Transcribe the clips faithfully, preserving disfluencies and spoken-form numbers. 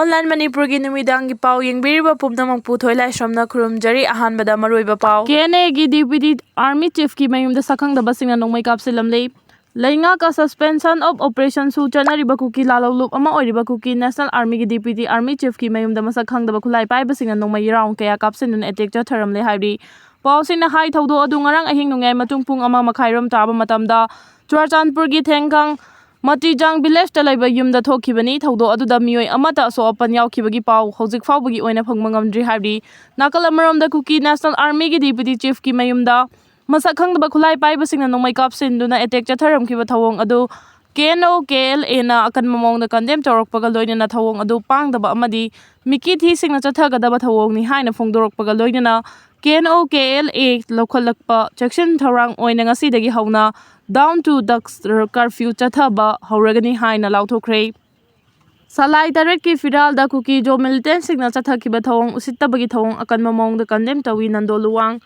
Online ꯃꯅꯤꯄꯨꯔꯒꯤ ꯅꯨꯃꯤꯗꯥꯡꯒꯤ ꯄꯥꯎ ꯌꯦꯡꯕꯤꯔꯤꯕ ꯄꯨꯝꯅꯃꯛꯄꯨ ꯊꯣꯏꯂꯥꯏꯁ꯭ꯔꯝꯅ ꯈꯨꯔꯨꯝꯖꯔꯤ꯫ ꯑꯍꯥꯟꯕꯗ ꯃꯔꯨꯑꯣꯏꯕ ꯄꯥꯎ꯫ ꯀꯦ ꯑꯦꯟ ꯑꯦꯒꯤ ꯗꯤꯄ꯭ꯌꯨꯇꯤ ꯑꯥꯔꯃꯤ ꯆꯤꯐꯀꯤ ꯃꯌꯨꯝꯗ ꯁꯛꯈꯪꯗꯕꯁꯤꯡꯅ ꯅꯣꯡꯃꯩ ꯀꯥꯞꯁꯤꯜꯂꯝꯂꯦ꯫ ꯂꯩꯉꯥꯛꯀ suspension of operation ꯁꯨ ꯆꯠꯅꯔꯤꯕ ꯀꯨꯀꯤ ꯂꯥꯂꯧꯂꯨꯞ ꯑꯃ ꯑꯣꯏꯔꯤꯕ ꯀꯨꯀꯤ ꯅꯦꯁꯅꯦꯜ ꯑꯥꯔꯃꯤꯒꯤ ꯗꯤꯄ꯭ꯌꯨꯇꯤ ꯑꯥꯔꯃꯤ ꯆꯤꯐꯀꯤ ꯃꯌꯨꯝꯗ ꯃꯁꯛ ꯈꯪꯗꯕ ꯈꯨꯠꯂꯥꯏ ꯄꯥꯏꯕꯁꯤꯡꯅ ꯅꯣꯡꯃꯩ ꯔꯥꯎꯟ ꯀꯌꯥ ꯀꯥꯞꯁꯤꯟꯗꯨꯅ ꯑꯦꯇꯦꯛ ꯆꯠꯊꯔꯝꯂꯦ ꯍꯥꯏꯔꯤ꯫ ꯄꯥꯎꯁꯤꯡꯅ ꯍꯥꯏ, ꯊꯧꯗꯣꯛ ꯑꯗꯨ ꯉꯔꯥꯡ ꯑꯍꯤꯡ ꯅꯣꯡꯌꯥꯏ ꯃꯇꯨꯡ ꯄꯨꯡ ꯑꯃ ꯃꯈꯥꯏꯔꯣꯝ ꯇꯥꯕ ꯃꯇꯝꯗ ꯆꯨꯔꯥꯆꯥꯟꯄꯨꯔꯒꯤ ꯊꯦꯡꯈꯪ ꯃꯇꯤꯖꯥꯡ ꯚꯤꯂꯦꯖꯇ ꯂꯩꯕ ꯌꯨꯝꯗ ꯊꯣꯛꯈꯤꯕꯅꯤ꯫ ꯊꯧꯗꯣꯛ ꯑꯗꯨꯗ ꯃꯤꯑꯣꯏ ꯑꯃꯠꯇ ꯑꯁꯣꯛ ꯑꯄꯟ ꯌꯥꯎꯈꯤꯕꯒꯤ ꯄꯥꯎ ꯍꯧꯖꯤꯛ ꯐꯥꯎꯕꯒꯤ ꯑꯣꯏꯅ ꯐꯪꯕ ꯉꯝꯗ꯭ꯔꯤ ꯍꯥꯏꯔꯤ꯫ ꯅꯥꯀꯜ ꯑꯃꯔꯣꯝꯗ ꯀꯨꯀꯤ ꯅꯦꯁꯅꯦꯜ ꯑꯥꯔꯃꯤꯒꯤ ꯗꯤꯄ꯭ꯌꯨꯇꯤ ꯆꯤꯐꯀꯤ ꯃꯌꯨꯝꯗ ꯃꯁꯛ ꯈꯪꯗꯕ ꯈꯨꯠꯂꯥꯏ ꯄꯥꯏꯕꯁꯤꯡꯅ ꯅꯣꯡꯃꯩ ꯀꯥꯞꯁꯤꯟꯗꯨꯅ ꯑꯦꯇꯦꯛ ꯆꯠꯊꯔꯝꯈꯤꯕ ꯊꯧꯑꯣꯡ ꯑꯗꯨ ꯀꯦ ꯑꯦꯟ ꯑꯣ ꯀꯦ ꯑꯦꯜ ꯑꯦꯅ ꯑꯀꯟꯕ ꯃꯑꯣꯡꯗ ꯀꯟꯗꯦꯝ ꯇꯧꯔꯛꯄꯒ ꯂꯣꯏꯅꯅ ꯊꯧꯑꯣꯡ ꯑꯗꯨ ꯄꯥꯡꯗꯕ ꯑꯃꯗꯤ ꯃꯤꯀꯤ ꯊꯤꯁꯤꯡꯅ ꯆꯠꯊꯒꯗꯕ ꯊꯧꯑꯣꯡꯅꯤ ꯍꯥꯏꯅ ꯐꯣꯡꯗꯣꯔꯛꯄꯒ ꯂꯣꯏꯅꯅ ꯀꯦ N O K L A ꯂꯧꯈꯠꯂꯛꯄ ꯆꯦꯛꯁꯤꯟ ꯊꯧꯔꯥꯡ ꯑꯣꯏꯅ ꯉꯁꯤꯗꯒꯤ ꯍꯧꯅ down to dusk curfew ꯆꯠꯊꯕ ꯍꯧꯔꯒꯅꯤ ꯍꯥꯏꯅ ꯂꯥꯎꯊꯣꯛꯈ꯭ꯔꯦ꯫ ꯁꯂꯥꯏ ꯇꯔꯦꯠꯀꯤ ꯐꯤꯔꯥꯜꯗ ꯀꯨꯀꯤ ꯖꯣ ꯃꯤꯂꯤꯇꯦꯟꯁꯤꯡꯅ ꯆꯠꯊꯈꯤꯕ ꯊꯧꯑꯣꯡ ꯎꯁꯤꯠꯇꯕꯒꯤ ꯊꯧꯑꯣꯡ ꯑꯀꯟꯕ ꯃꯑꯣꯡꯗ ꯀꯟꯗꯦꯝ ꯇꯧꯏ, ꯅꯟꯗꯣ ꯂꯨꯋꯥꯡ꯫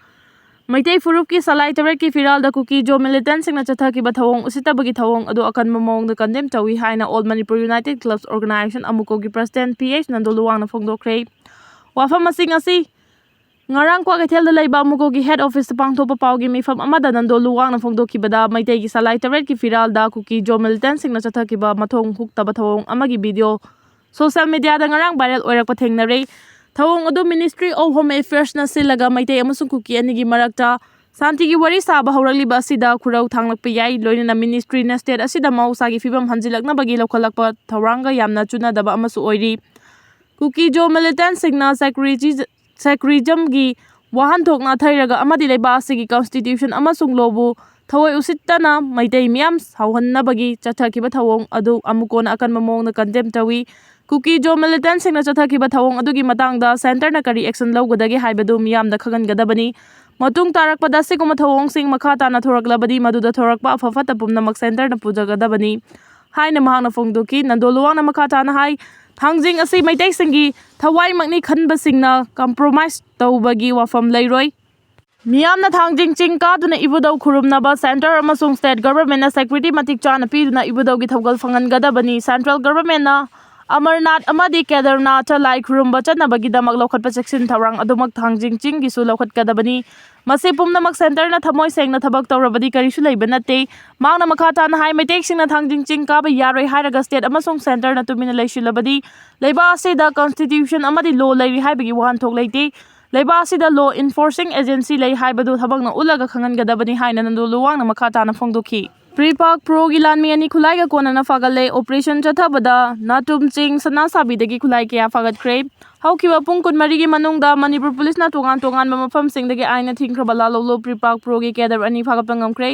ꯃꯩꯇꯩ ꯐꯨꯔꯨꯞꯀꯤ ꯁꯂꯥꯏ ꯇꯔꯦꯠꯀꯤ ꯐꯤꯔꯥꯜꯗ ꯀꯨꯀꯤ ꯖꯣ ꯃꯤꯂꯤꯇꯦꯟꯁꯤꯡꯅ ꯆꯠꯊꯈꯤꯕ ꯊꯧꯑꯣꯡ ꯎꯁꯤꯠꯇꯕꯒꯤ ꯊꯧꯑꯣꯡ ꯑꯗꯨ ꯑꯀꯟꯕ ꯃꯑꯣꯡꯗ ꯀꯟꯗꯦꯝ ꯇꯧꯏ ꯍꯥꯏꯅ All Manipur United Clubs Organization, ꯑꯃꯨꯀꯣꯒꯤ ꯄ꯭ꯔꯁꯤꯗꯦꯟ ꯄꯤ ꯑꯩꯆ ꯅꯟꯗꯣ ꯂꯨꯋꯥꯡꯅ ꯐꯣꯡꯗꯣꯛꯈ꯭ꯔꯦ꯫ ꯋꯥꯐꯝ ꯑꯁꯤꯡ ꯑꯁꯤ ꯉꯔꯥꯡ ꯀ꯭ꯋꯥꯀꯩꯊꯦꯜꯗ ꯂꯩꯕ ꯑꯃꯨꯀꯣꯒꯤ ꯍꯦꯗ ꯑꯣꯐꯤꯁꯇ ꯄꯥꯡꯊꯣꯛꯄ ꯄꯥꯎꯒꯤ ꯃꯤꯐꯝ ꯑꯃꯗ ꯅꯟꯗꯣ ꯂꯨꯋꯥꯡꯅ ꯐꯣꯡꯗꯣꯛꯈꯤꯕꯗ, ꯃꯩꯇꯩꯒꯤ ꯁꯂꯥꯏ ꯇꯔꯦꯠꯀꯤ ꯐꯤꯔꯥꯜꯗ ꯀꯨꯀꯤ ꯖꯣ ꯃꯤꯂꯤꯇꯦꯟꯁꯤꯡꯅ ꯆꯠꯊꯈꯤꯕ ꯃꯊꯣꯡ ꯍꯨꯛꯇꯕ ꯊꯧꯑꯣꯡ ꯑꯃꯒꯤ ꯚꯤꯗꯤꯑꯣ ꯁꯣꯁꯤꯌꯦꯜ ꯃꯤꯗꯤꯌꯥꯗ ꯉꯔꯥꯡ ꯚꯥꯏꯔꯦꯜ ꯑꯣꯏꯔꯛꯄ ꯊꯦꯡꯅꯔꯦ꯫ ꯊꯧꯑꯣꯡ ꯑꯗꯨ Ministry of Home Affairsꯅ ꯁꯤꯜꯂꯒ ꯃꯩꯇꯩ ꯑꯃꯁꯨꯡ ꯀꯨꯀꯤ ꯑꯅꯤꯒꯤ ꯃꯔꯛꯇ ꯁꯥꯟꯇꯤꯒꯤ ꯋꯥꯔꯤ ꯁꯥꯕ ꯍꯧꯔꯛꯂꯤꯕ ꯑꯁꯤꯗ ꯈꯨꯔꯧ ꯊꯥꯡꯂꯛꯄ ꯌꯥꯏ꯫ ꯂꯣꯏꯅꯅ ministryꯅ state ꯑꯁꯤꯗ ꯃꯍꯧꯁꯥꯒꯤ ꯐꯤꯕꯝ ꯍꯟꯖꯤꯜꯂꯛꯅꯕꯒꯤ ꯂꯧꯈꯠꯂꯛꯄ ꯊꯧꯔꯥꯡꯒ ꯌꯥꯝꯅ ꯆꯨꯅꯗꯕ ꯑꯃꯁꯨ ꯑꯣꯏꯔꯤ꯫ ꯀꯨꯀꯤ ꯖꯣ ꯃꯤꯂꯤꯇꯦꯟꯁꯤꯡꯅ security-, secularismꯒꯤ ꯋꯥꯍꯟꯊꯣꯛꯅ ꯊꯩꯔꯒ ꯑꯃꯗꯤ ꯂꯩꯕꯥꯛ ꯑꯁꯤꯒꯤ constitution ꯑꯃꯁꯨꯡ lawꯕꯨ ꯊꯑꯣꯏ ꯎꯁꯤꯠꯇꯅ ꯃꯩꯇꯩ ꯃꯤꯌꯥꯝ ꯁꯥꯎꯍꯟꯅꯕꯒꯤ ꯆꯠꯊꯈꯤꯕ ꯊꯧꯑꯣꯡ ꯑꯗꯨ ꯑꯃꯨꯛ ꯀꯣꯟꯅ ꯑꯀꯟꯕ ꯃꯑꯣꯡꯗ ꯀꯟꯗꯦꯝ ꯇꯧꯏ꯫ ꯀꯨꯀꯤ ꯖꯣ ꯃꯤꯂꯤꯇꯦꯟꯁꯤꯡꯅ ꯆꯠꯊꯈꯤꯕ ꯊꯧꯑꯣꯡ ꯑꯗꯨꯒꯤ ꯃꯇꯥꯡꯗ centreꯅ ꯀꯔꯤ action ꯂꯧꯒꯗꯒꯦ ꯍꯥꯏꯕꯗꯨ ꯃꯤꯌꯥꯝꯗ ꯈꯪꯍꯟꯒꯗꯕꯅꯤ꯫ ꯃꯇꯨꯡ ꯇꯥꯔꯛꯄꯗ ꯑꯁꯤꯒꯨꯝꯕ ꯊꯧꯑꯣꯡꯁꯤꯡ ꯃꯈꯥ ꯇꯥꯅ ꯊꯣꯔꯛꯂꯕꯗꯤ ꯃꯗꯨꯗ ꯊꯣꯔꯛꯄ ꯑꯐ ꯐꯠꯇ ꯄꯨꯝꯅꯃꯛ centreꯅ ꯄꯨꯖꯒꯗꯕꯅꯤ ꯍꯥꯏꯅ ꯃꯍꯥꯛꯅ ꯐꯣꯡꯗꯣꯛꯈꯤ꯫ ꯅꯟꯗꯣ ꯂꯨꯋꯥꯡꯅ ꯃꯈꯥ ꯇꯥꯅ ꯍꯥꯏ, ꯊꯥꯡꯖꯤꯡ ꯑꯁꯤ ꯃꯩꯇꯩꯁꯤꯡꯒꯤ ꯊꯋꯥꯏꯃꯛꯅꯤ ꯈꯟꯕꯁꯤꯡꯅ compromise ꯇꯧꯕꯒꯤ ꯋꯥꯐꯝ ꯂꯩꯔꯣꯏ꯫ ꯃꯤꯌꯥꯝꯅ ꯊꯥꯡꯖꯤꯡ ꯆꯤꯡ ꯀꯥꯗꯨꯅ ꯏꯕꯨꯙꯧ ꯈꯨꯔꯨꯝꯅꯕ centre ꯑꯃꯁꯨꯡ state governmentꯅ security ꯃꯇꯤꯛ ꯆꯥꯅ ꯄꯤꯗꯨꯅ ꯏꯕꯨꯙꯧꯒꯤ ꯊꯧꯒꯜ ꯐꯪꯍꯟꯒꯗꯕꯅꯤ꯫ Central governmentꯅ ꯑꯃꯔꯅꯥꯊ ꯑꯃꯗꯤ ꯀꯦꯗꯔꯅꯥꯊꯇ ꯂꯥꯏ ꯈꯨꯔꯨꯝꯕ ꯆꯠꯅꯕꯒꯤꯗꯃꯛ ꯂꯧꯈꯠꯄ ꯆꯦꯛꯁꯤꯟ ꯊꯧꯔꯥꯡ ꯑꯗꯨꯃꯛ ꯊꯥꯡꯖꯤꯡ ꯆꯤꯡꯒꯤꯁꯨ ꯂꯧꯈꯠꯀꯗꯕꯅꯤ꯫ ꯃꯁꯤ ꯄꯨꯝꯅꯃꯛ ꯁꯦꯟꯇꯔꯅ ꯊꯃꯣꯏ ꯁꯦꯡꯅ ꯊꯕꯛ ꯇꯧꯔꯕꯗꯤ ꯀꯔꯤꯁꯨ ꯂꯩꯕ ꯅꯠꯇꯦ꯫ ꯃꯍꯥꯛꯅ ꯃꯈꯥ ꯇꯥꯅ ꯍꯥꯏ, ꯃꯩꯇꯩꯁꯤꯡꯅ ꯊꯥꯡꯖꯤꯡ ꯆꯤꯡ ꯀꯥꯕ ꯌꯥꯔꯣꯏ ꯍꯥꯏꯔꯒ ꯁ꯭ꯇꯦꯠ ꯑꯃꯁꯨꯡ ꯁꯦꯟꯇꯔꯅ ꯇꯨꯃꯤꯟꯅ ꯂꯩꯁꯤꯜꯂꯕꯗꯤ ꯂꯩꯕꯥꯛ ꯑꯁꯤꯗ ꯀꯟꯁꯇꯤꯇ꯭ꯌꯨꯁꯟ ꯑꯃꯗꯤ ꯂꯣ ꯂꯩꯔꯤ ꯍꯥꯏꯕꯒꯤ ꯋꯥꯍꯟꯊꯣꯛ ꯂꯩꯇꯦ꯫ ꯂꯩꯕꯥꯛ ꯑꯁꯤꯗ ꯂꯣ ꯏꯟꯐꯣꯔꯁꯤꯡ ꯑꯦꯖꯦꯟꯁꯤ ꯂꯩ ꯍꯥꯏꯕꯗꯨ ꯊꯕꯛꯅ ꯎꯠꯂꯒ ꯈꯪꯍꯟꯒꯗꯕꯅꯤ ꯍꯥꯏꯅ ꯅꯟꯗꯨ ꯂꯨꯋꯥꯡꯅ ꯃꯈꯥ ꯇꯥꯅ ꯐꯣꯡꯗꯣꯛꯈꯤ꯫ ꯄ꯭ꯔꯤꯄꯥꯛ ꯄ꯭ꯔꯣꯒꯤ ꯂꯥꯟꯃꯤ ꯑꯅꯤ ꯈꯨꯠꯂꯥꯏꯒ ꯀꯣꯟꯅꯅ ꯐꯥꯒꯠꯂꯦ꯫ ꯑꯣꯄꯔꯦꯁꯟ ꯆꯠꯊꯕꯗ ꯅꯥꯇꯨꯝ ꯆꯤꯡ ꯁꯅꯥꯁꯥꯕꯤꯗꯒꯤ ꯈꯨꯠꯂꯥꯏ ꯀꯌꯥ ꯐꯥꯒꯠꯈ꯭ꯔꯦ꯫ ꯍꯧꯈꯤꯕ ꯄꯨꯡ ꯀꯨꯟꯃꯔꯤꯒꯤ ꯃꯅꯨꯡꯗ ꯃꯅꯤꯄꯨꯔ ꯄꯨꯂꯤꯁꯅ ꯇꯣꯉꯥꯟ ꯇꯣꯉꯥꯟꯕ ꯃꯐꯝꯁꯤꯡꯗꯒꯤ ꯑꯥꯏꯟꯅ ꯊꯤꯡꯈ꯭ꯔꯕ ꯂꯥꯜꯍꯧꯂꯨ ꯄ꯭ꯔꯤꯄꯥꯛ ꯄ꯭ꯔꯣꯒꯤ ꯀꯦꯗꯔ ꯑꯅꯤ ꯐꯥꯒꯠꯄ ꯉꯝꯈ꯭ꯔꯦ꯫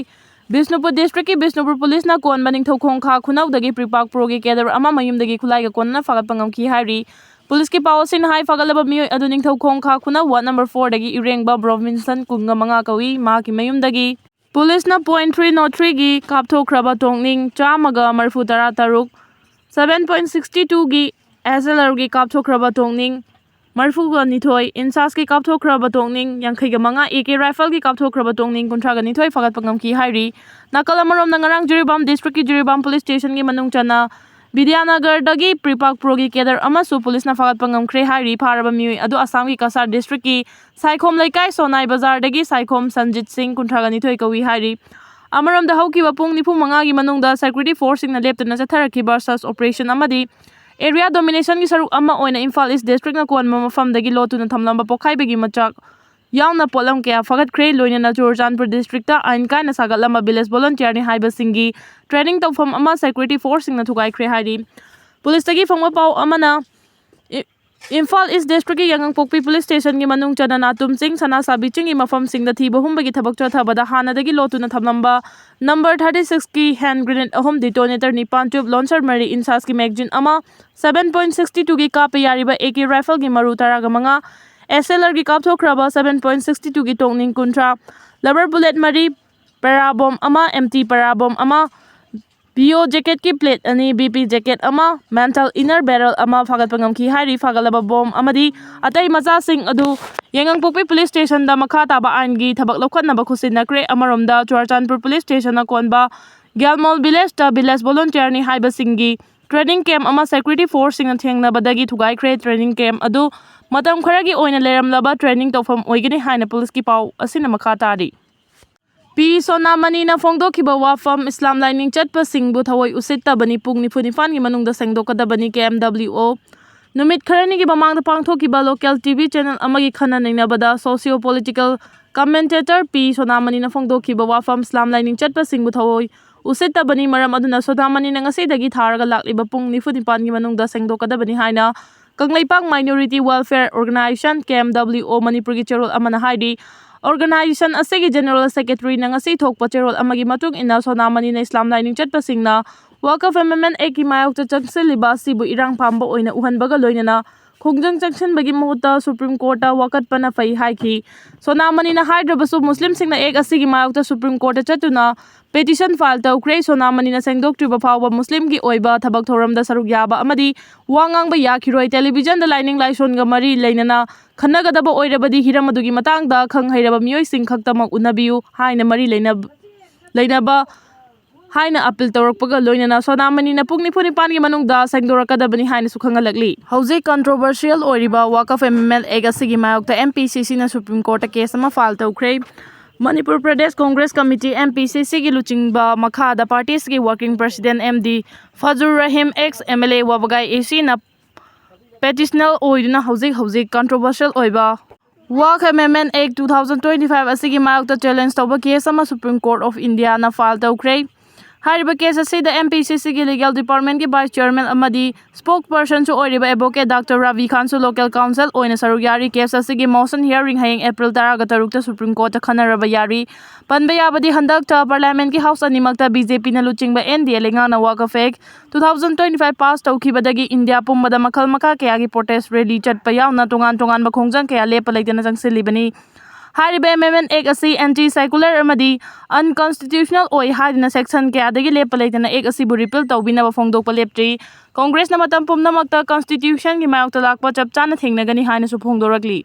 ꯕꯤꯁꯅꯨꯄꯨꯔ ꯗꯤꯁꯇ꯭ꯔꯤꯛꯀꯤ ꯕꯤꯁꯅꯨꯄꯨꯔ ꯄꯨꯂꯤꯁꯅ ꯀꯣꯟꯕ ꯅꯤꯡꯊꯧꯈꯣꯡ ꯈꯥ ꯈꯨꯅꯧꯗꯒꯤ ꯄ꯭ꯔꯤꯄꯥꯛ ꯄ꯭ꯔꯣꯒꯤ ꯀꯦꯗꯔ ꯑꯃ ꯃꯌꯨꯝꯗꯒꯤ ꯈꯨꯠꯂꯥꯏꯒ ꯀꯣꯟꯅꯅ ꯐꯥꯒꯠꯄ ꯉꯝꯈꯤ ꯍꯥꯏꯔꯤ꯫ ꯄꯨꯂꯤꯁꯀꯤ ꯄꯥꯎ ꯑꯁꯤꯅ ꯍꯥꯏ, ꯐꯥꯒꯠꯂꯕ ꯃꯤꯑꯣꯏ ꯑꯗꯨ ꯅꯤꯡꯊꯧꯈꯣꯡ ꯈꯥ ꯈꯨꯅꯧ ꯋꯥꯔꯗ ꯅꯝꯕꯔ ꯐꯣꯔꯗꯒꯤ ꯏꯔꯦꯡꯕꯝ ꯔꯣꯕꯤꯟꯁꯟ ꯀꯨꯟꯒ ꯃꯉꯥ ꯀꯧꯏ꯫ ꯃꯍꯥꯛꯀꯤ ꯃꯌꯨꯝꯗꯒꯤ ꯄꯨꯂꯤꯁꯅ ꯄꯣꯏꯟ ꯊ꯭ꯔꯤ ꯅꯣꯠ ꯊ꯭ꯔꯤꯒꯤ ꯀꯥꯞꯊꯣꯛꯈ꯭ꯔꯕ ꯇꯣꯛꯅꯤꯡ ꯆꯥꯝꯃꯒ ꯃꯔꯤꯐꯨ ꯇꯔꯥ ꯇꯔꯨꯛ, ꯁꯚꯦꯟ ꯄꯣꯏꯟ ꯁꯤꯛꯁꯇꯤ ꯇꯨꯒꯤ ꯑꯦꯁ ꯑꯦꯜ ꯑꯥꯔꯒꯤ ꯀꯥꯞꯊꯣꯛꯈ꯭ꯔꯕ ꯇꯣꯛꯅꯤꯡ ꯃꯔꯤꯐꯨꯒ ꯅꯤꯊꯣꯏ, ꯏꯟꯁꯥꯁꯀꯤ ꯀꯥꯞꯊꯣꯛꯈ꯭ꯔꯕ ꯇꯣꯛꯅꯤꯡ ꯌꯥꯡꯈꯩꯒ ꯃꯉꯥ, ꯑꯦ ꯀꯦ ꯔꯥꯏꯐꯜꯒꯤ ꯀꯥꯞꯊꯣꯛꯈ꯭ꯔꯕ ꯇꯣꯛꯅꯤꯡ ꯀꯨꯟꯊ꯭ꯔꯥꯒ ꯅꯤꯊꯣꯏ ꯐꯥꯒꯠꯄ ꯉꯝꯈꯤ ꯍꯥꯏꯔꯤ꯫ ꯅꯥꯀꯜ ꯑꯃꯔꯣꯝꯗ, ꯉꯔꯥꯡ ꯖꯤꯔꯤꯕꯥꯝ ꯗꯤꯁꯇ꯭ꯔꯤꯛꯀꯤ ꯖꯤꯔꯤꯕꯥꯝ ꯄꯨꯂꯤꯁ ꯁ꯭ꯇꯦꯁꯟꯒꯤ ꯃꯅꯨꯡ ꯆꯟꯅ ꯕꯤꯗ꯭ꯌꯥꯅꯒꯔꯗꯒꯤ ꯄ꯭ꯔꯤꯄꯥꯛ ꯄ꯭ꯔꯣꯒꯤ ꯀꯦꯗꯔ ꯑꯃꯁꯨ ꯄꯨꯂꯤꯁꯅ ꯐꯥꯒꯠꯄ ꯉꯝꯈ꯭ꯔꯦ ꯍꯥꯏꯔꯤ꯫ ꯐꯥꯔꯕ ꯃꯤꯑꯣꯏ ꯑꯗꯨ ꯑꯁꯥꯝꯒꯤ ꯀꯁꯥꯔ ꯗꯤꯁꯇ꯭ꯔꯤꯛꯀꯤ ꯁꯥꯏꯈꯣꯝ ꯂꯩꯀꯥꯏ ꯁꯣꯅꯥꯏ ꯕꯖꯥꯔꯗꯒꯤ ꯁꯥꯏꯈꯣꯝ ꯁꯟꯖꯤꯠ ꯁꯤꯡ, ꯀꯨꯟꯊ꯭ꯔꯥꯒ ꯅꯤꯊꯣꯏ ꯀꯧꯏ ꯍꯥꯏꯔꯤ꯫ ꯑꯃꯔꯣꯝꯗ, ꯍꯧꯈꯤꯕ ꯄꯨꯡ ꯅꯤꯐꯨ ꯃꯉꯥꯒꯤ ꯃꯅꯨꯡꯗ ꯁꯦꯀ꯭ꯌꯨꯔꯤꯇꯤ ꯐꯣꯔꯁꯁꯤꯡꯅ ꯂꯦꯞꯇꯅ ꯆꯠꯊꯔꯛꯈꯤꯕ ꯁꯔꯆ ꯑꯣꯄꯔꯦꯁꯟ ꯑꯃꯗꯤ ꯑꯦꯔꯤꯌꯥ ꯗꯣꯃꯤꯅꯦꯁꯟꯒꯤ ꯁꯔꯨꯛ ꯑꯃ ꯑꯣꯏꯅ ꯏꯝꯐꯥꯜ ꯏꯁ ꯗꯤꯁꯇ꯭ꯔꯤꯛꯅ ꯀꯣꯟꯕ ꯃꯐꯝꯗꯒꯤ ꯂꯣꯠꯇꯨꯅ ꯊꯝꯂꯝꯕ ꯄꯣꯈꯥꯏꯕꯒꯤ ꯃꯆꯥꯛ ꯌꯥꯎꯅ ꯄꯣꯠꯂꯝ ꯀꯌꯥ ꯐꯥꯒꯠꯈ꯭ꯔꯦ꯫ ꯂꯣꯏꯅꯅ ꯆꯨꯔꯆꯥꯟꯄꯨꯔ ꯗꯤꯁꯇ꯭ꯔꯤꯛꯇ ꯑꯥꯏꯟ ꯀꯥꯏꯅ ꯁꯥꯒꯠꯂꯝꯕ ꯚꯤꯂꯦꯖ ꯚꯣꯂꯨꯟꯇꯤꯌꯔꯅꯤ ꯍꯥꯏꯕꯁꯤꯡꯒꯤ ꯇ꯭ꯔꯦꯅꯤꯡ ꯇꯧꯐꯝ ꯑꯃ ꯁꯦꯀ꯭ꯌꯨꯔꯤꯇꯤ ꯐꯣꯔꯁꯁꯤꯡꯅ ꯊꯨꯒꯥꯏꯈ꯭ꯔꯦ ꯍꯥꯏꯔꯤ꯫ ꯄꯨꯂꯤꯁꯇꯒꯤ ꯐꯪꯕ ꯄꯥꯎ ꯑꯃꯅ, ꯏ-, ꯏꯝꯐꯥꯜ ꯏꯁ ꯗꯤꯁꯇ꯭ꯔꯤꯛꯀꯤ ꯌꯥꯉꯪꯄꯣꯛꯄꯤ ꯄꯨꯂꯤꯁ ꯁ꯭ꯇꯦꯁꯟꯒꯤ ꯃꯅꯨꯡ ꯆꯟꯅ ꯅꯥꯇꯨꯝ ꯆꯤꯡ, ꯁꯅꯥꯁꯥꯕꯤ ꯆꯤꯡꯒꯤ ꯃꯐꯝꯁꯤꯡꯗ ꯊꯤꯕ ꯍꯨꯝꯕꯒꯤ ꯊꯕꯛ ꯆꯠꯊꯕꯗ ꯍꯥꯟꯅꯗꯒꯤ ꯂꯣꯠꯇꯨꯅ ꯊꯝꯂꯝꯕ ꯅꯝꯕꯔ ꯊꯥꯔꯇꯤ ꯁꯤꯛꯁꯀꯤ ꯍꯦꯟ ꯒ꯭ꯔꯦꯅꯦꯗ ꯑꯍꯨꯝ, ꯗꯤꯇꯣꯅꯦꯇꯔ ꯅꯤꯄꯥꯟ, ꯇ꯭ꯌꯨꯕ ꯂꯣꯟꯆꯔ ꯃꯔꯤ, ꯏꯟꯁꯥꯁꯀꯤ ꯃꯦꯒꯖꯤꯟ ꯑꯃ, ꯁꯚꯦꯟ ꯄꯣꯏꯟ ꯁꯤꯛꯁꯇꯤ ꯇꯨꯒꯤ ꯀꯥꯞꯄ ꯌꯥꯔꯤꯕ ꯑꯦ ꯀꯦ ꯔꯥꯏꯐꯜꯒꯤ ꯃꯔꯨ ꯇꯔꯥꯒ ꯃꯉꯥ, ꯑꯦꯁ ꯑꯦꯜ ꯑꯥꯔꯒꯤ ꯀꯥꯞꯊꯣꯛꯈ꯭ꯔꯕ ꯁꯚꯦꯟ ꯄꯣꯏꯟ ꯁꯤꯛꯁꯇꯤ ꯇꯨꯒꯤ ꯇꯣꯛꯅꯤꯡ ꯀꯨꯟꯊ꯭ꯔꯥ, ꯂꯕꯔ ꯕꯨꯂꯦꯠ ꯃꯔꯤ, ꯄꯦꯔꯥꯕꯣꯝ ꯑꯃ, ꯑꯦꯝꯇꯤ ꯄꯦꯔꯥꯕꯣꯝ ꯑꯃ, ꯕꯤ ꯑꯣ ꯖꯦꯀꯦꯠꯀꯤ ꯄ꯭ꯂꯦꯠ ꯑꯅꯤ, ꯕꯤ ꯄꯤ ꯖꯦꯀꯦꯠ ꯑꯃ, ꯃꯦꯟꯇꯜ ꯏꯟꯅꯔ ꯕꯦꯔꯦꯜ ꯑꯃ ꯐꯥꯒꯠꯄ ꯉꯝꯈꯤ ꯍꯥꯏꯔꯤ꯫ ꯐꯥꯒꯠꯂꯕ ꯕꯣꯝ ꯑꯃꯗꯤ ꯑꯇꯩ ꯃꯆꯥꯁꯤꯡ ꯑꯗꯨ ꯌꯥꯉꯪꯄꯣꯛꯄꯤ ꯄꯨꯂꯤꯁ ꯁ꯭ꯇꯦꯁꯟꯗ ꯃꯈꯥ ꯇꯥꯕ ꯑꯥꯏꯟꯒꯤ ꯊꯕꯛ ꯂꯧꯈꯠꯅꯕ ꯈꯨꯠꯁꯤꯟꯅꯈ꯭ꯔꯦ꯫ ꯑꯃꯔꯣꯝꯗ, ꯆꯨꯔꯆꯥꯟꯄꯨꯔ ꯄꯨꯂꯤꯁ ꯁ꯭ꯇꯦꯁꯟꯅ ꯀꯣꯟꯕ ꯒ꯭ꯌꯥꯜꯃꯣꯜ ꯚꯤꯂꯦꯖꯇ ꯚꯤꯂꯦꯖ ꯚꯣꯂꯨꯟꯇꯤꯌꯔꯅꯤ ꯍꯥꯏꯕꯁꯤꯡꯒꯤ training camp ꯑꯃ security forceꯁꯤꯡꯅ ꯊꯦꯡꯅꯕꯗꯒꯤ ꯊꯨꯒꯥꯏꯈ꯭ꯔꯦ꯫ Training camp ꯑꯗꯨ ꯃꯇꯝ ꯈꯔꯒꯤ ꯑꯣꯏꯅ ꯂꯩꯔꯝꯂꯕ training ꯇꯧꯐꯝ ꯑꯣꯏꯒꯅꯤ ꯍꯥꯏꯅ ꯄꯨꯂꯤꯁꯀꯤ ꯄꯥꯎ ꯑꯁꯤꯅ ꯃꯈꯥ ꯇꯥꯔꯤ꯫ ꯄꯤ ꯁꯣꯅꯥꯃꯅꯤꯅ ꯐꯣꯡꯗꯣꯛꯈꯤꯕ ꯋꯥꯐꯝ, ꯏꯁꯂꯥꯝ ꯂꯥꯏꯅꯤꯡ ꯆꯠꯄꯁꯤꯡꯕꯨ ꯊꯑꯣꯏ ꯎꯁꯤꯠꯇꯕꯅꯤ, ꯄꯨꯡ ꯅꯤꯐꯨ ꯅꯤꯄꯥꯟꯒꯤ ꯃꯅꯨꯡꯗ ꯁꯦꯡꯗꯣꯛꯀꯗꯕꯅꯤ, K M W O꯫ ꯅꯨꯃꯤꯠ ꯈꯔꯅꯤꯒꯤ ꯃꯃꯥꯡꯗ ꯄꯥꯡꯊꯣꯛꯈꯤꯕ local T V channel ꯑꯃꯒꯤ ꯈꯟꯅ ꯅꯩꯅꯕꯗ socio political commentator ꯄꯤ ꯁꯣꯅꯥꯃꯅꯤꯅ ꯐꯣꯡꯗꯣꯛꯈꯤꯕ ꯋꯥꯐꯝ, ꯏꯁꯂꯥꯝ ꯂꯥꯏꯅꯤꯡ ꯆꯠꯄꯁꯤꯡꯕꯨ ꯊꯑꯣꯏ ꯎꯁꯤꯠꯇꯕꯅꯤ, ꯃꯔꯝ ꯑꯗꯨꯅ ꯁꯣꯅꯥꯃꯅꯤꯅ ꯉꯁꯤꯗꯒꯤ ꯊꯥꯔꯒ ꯂꯥꯛꯂꯤꯕ ꯄꯨꯡ ꯅꯤꯐꯨ ꯅꯤꯄꯥꯟꯒꯤ ꯃꯅꯨꯡꯗ ꯁꯦꯡꯗꯣꯛꯀꯗꯕꯅꯤ ꯍꯥꯏꯅ Kangleipak Minority Welfare Organization, K M W O, ꯃꯅꯤꯄꯨꯔꯒꯤ ꯆꯦꯔꯣꯜ ꯑꯃꯅ ꯍꯥꯏꯔꯤ꯫ Organization ꯑꯁꯤꯒꯤ General Secretaryꯅ ꯉꯁꯤ ꯊꯣꯛꯄ ꯆꯦꯔꯣꯜ ꯑꯃꯒꯤ ꯃꯇꯨꯡ ꯏꯟꯅ, ꯁꯣꯅꯥꯃꯅꯤꯅ ꯏꯁꯂꯥꯝ ꯂꯥꯏꯅꯤꯡ ꯆꯠꯄꯁꯤꯡꯅ Waqf Amendment Actꯀꯤ ꯃꯥꯌꯣꯛꯇ ꯆꯪꯁꯤꯜꯂꯤꯕ ꯑꯁꯤꯕꯨ ꯏꯔꯥꯡ ꯄꯥꯝꯕ ꯑꯣꯏꯅ ꯎꯍꯟꯕꯒ ꯂꯣꯏꯅꯅ ꯈꯣꯡꯖꯪ ꯆꯪꯁꯤꯟꯕꯒꯤ ꯃꯍꯨꯠꯇ Supreme Courtꯇ ꯋꯥꯀꯠꯄꯅ ꯐꯩ ꯍꯥꯏꯈꯤ꯫ ꯁꯣꯅꯥꯃꯅꯤꯅ ꯍꯥꯏꯗ꯭ꯔꯕꯁꯨ, ꯃꯨꯁꯂꯤꯝꯁꯤꯡꯅ Act ꯑꯁꯤꯒꯤ ꯃꯥꯌꯣꯛꯇ Supreme Courtꯇ ꯆꯠꯇꯨꯅ petition file ꯇꯧꯈ꯭ꯔꯦ꯫ ꯁꯣꯅꯥꯃꯅꯤꯅ ꯁꯦꯡꯗꯣꯛꯇ꯭ꯔꯤꯕ ꯐꯥꯎꯕ ꯃꯨꯁꯂꯤꯝꯒꯤ ꯑꯣꯏꯕ ꯊꯕꯛ ꯊꯧꯔꯝꯗ ꯁꯔꯨꯛ ꯌꯥꯕ ꯑꯃꯗꯤ ꯋꯥ ꯉꯥꯡꯕ ꯌꯥꯈꯤꯔꯣꯏ꯫ Televisionꯗ ꯂꯥꯏꯅꯤꯡ ꯂꯥꯏꯁꯣꯟꯒ ꯃꯔꯤ ꯂꯩꯅꯅ ꯈꯟꯅꯒꯗꯕ ꯑꯣꯏꯔꯕꯗꯤ ꯍꯤꯔꯝ ꯑꯗꯨꯒꯤ ꯃꯇꯥꯡꯗ ꯈꯪ ꯍꯩꯔꯕ ꯃꯤꯑꯣꯏꯁꯤꯡ ꯈꯛꯇꯃꯛ ꯎꯅꯕꯤꯌꯨ ꯍꯥꯏꯅ ꯃꯔꯤ ꯂꯩꯅ-, ꯂꯩꯅꯕ ꯍꯥꯏꯅ appeal ꯇꯧꯔꯛꯄꯒ ꯂꯣꯏꯅꯅ ꯁꯣꯅꯥꯃꯅꯤꯅ ꯄꯨꯡ ꯅꯤꯐꯨ ꯅꯤꯄꯥꯟꯒꯤ ꯃꯅꯨꯡꯗ ꯁꯦꯡꯗꯣꯔꯛꯀꯗꯕꯅꯤ ꯍꯥꯏꯅꯁꯨ ꯈꯪꯍꯜꯂꯛꯂꯤ꯫ ꯍꯧꯖꯤꯛ controversial ꯑꯣꯏꯔꯤꯕ Waqf Amendment Act ꯑꯁꯤꯒꯤ ꯃꯥꯌꯣꯛꯇ M P C Cꯅ Supreme Courtꯇ case ꯑꯃ file ꯇꯧꯈ꯭ꯔꯦ꯫ Manipur Pradesh Congress Committee, M P C Cꯒꯤ ꯂꯨꯆꯤꯡꯕ ꯃꯈꯥꯗ partyꯁꯤꯒꯤ working president M D Fazlur Rahim, ex M L A Wabagai ACꯅ petitioner ꯑꯣꯏꯗꯨꯅ ꯍꯧꯖꯤꯛ ꯍꯧꯖꯤꯛ controversial ꯑꯣꯏꯕ Waqf Amendment Act two thousand twenty-five ꯑꯁꯤꯒꯤ ꯃꯥꯌꯣꯛꯇ challenge ꯇꯧꯕ case ꯑꯃ Supreme Court of Indiaꯅ file ꯇꯧꯈ꯭ꯔꯦ꯫ ꯍꯥꯏꯔꯤꯕ case ꯑꯁꯤꯗ M P C Cꯒꯤ legal departmentꯀꯤ vice chairman ꯑꯃꯗꯤ spokespersonꯁꯨ ꯑꯣꯏꯔꯤꯕ advocate Doctor Ravi Khanꯁꯨ local counsel ꯑꯣꯏꯅ ꯁꯔꯨꯛ ꯌꯥꯔꯤ꯫ Case ꯑꯁꯤꯒꯤ motion hearing ꯍꯌꯦꯡ April ꯇꯔꯥꯒ ꯇꯔꯨꯛꯇ Supreme Courtꯇ ꯈꯟꯅꯔꯕ ꯌꯥꯔꯤ꯫ ꯄꯟꯕ ꯌꯥꯕꯗꯤ, ꯍꯟꯗꯛꯇ parliamentꯀꯤ house ꯑꯅꯤꯃꯛꯇ BJPꯅ ꯂꯨꯆꯤꯡꯕ N D A ꯂꯩꯉꯥꯛꯅ Waqf Act two thousand twenty-five pass ꯇꯧꯈꯤꯕꯗꯒꯤ ꯏꯟꯗꯤꯌꯥ ꯄꯨꯝꯕꯗ ꯃꯈꯜ ꯃꯈꯥ ꯀꯌꯥꯒꯤ protest rally ꯆꯠꯄ ꯌꯥꯎꯅ ꯇꯣꯉꯥꯟ ꯇꯣꯉꯥꯟꯕ ꯈꯣꯡꯖꯪ ꯀꯌꯥ ꯂꯦꯞꯄ ꯂꯩꯇꯅ ꯆꯪꯁꯤꯜꯂꯤꯕꯅꯤ꯫ ꯍꯥꯏꯔꯤꯕ Amendment Act ꯑꯁꯤ anti secular ꯑꯃꯗꯤ unconstitutional ꯑꯣꯏ ꯍꯥꯏꯗꯨꯅ section ꯀꯌꯥꯗꯒꯤ ꯂꯦꯞꯄ ꯂꯩꯇꯅ Act ꯑꯁꯤꯕꯨ repeal ꯇꯧꯕꯤꯅꯕ ꯐꯣꯡꯗꯣꯛꯄ ꯂꯦꯞꯇ꯭ꯔꯤ꯫ Congressꯅ ꯃꯇꯝ ꯄꯨꯝꯅꯃꯛꯇ constitutionꯒꯤ ꯃꯥꯌꯣꯛꯇ ꯂꯥꯛꯄ ꯆꯞ ꯆꯥꯅ ꯊꯦꯡꯅꯒꯅꯤ ꯍꯥꯏꯅꯁꯨ ꯐꯣꯡꯗꯣꯔꯛꯂꯤ꯫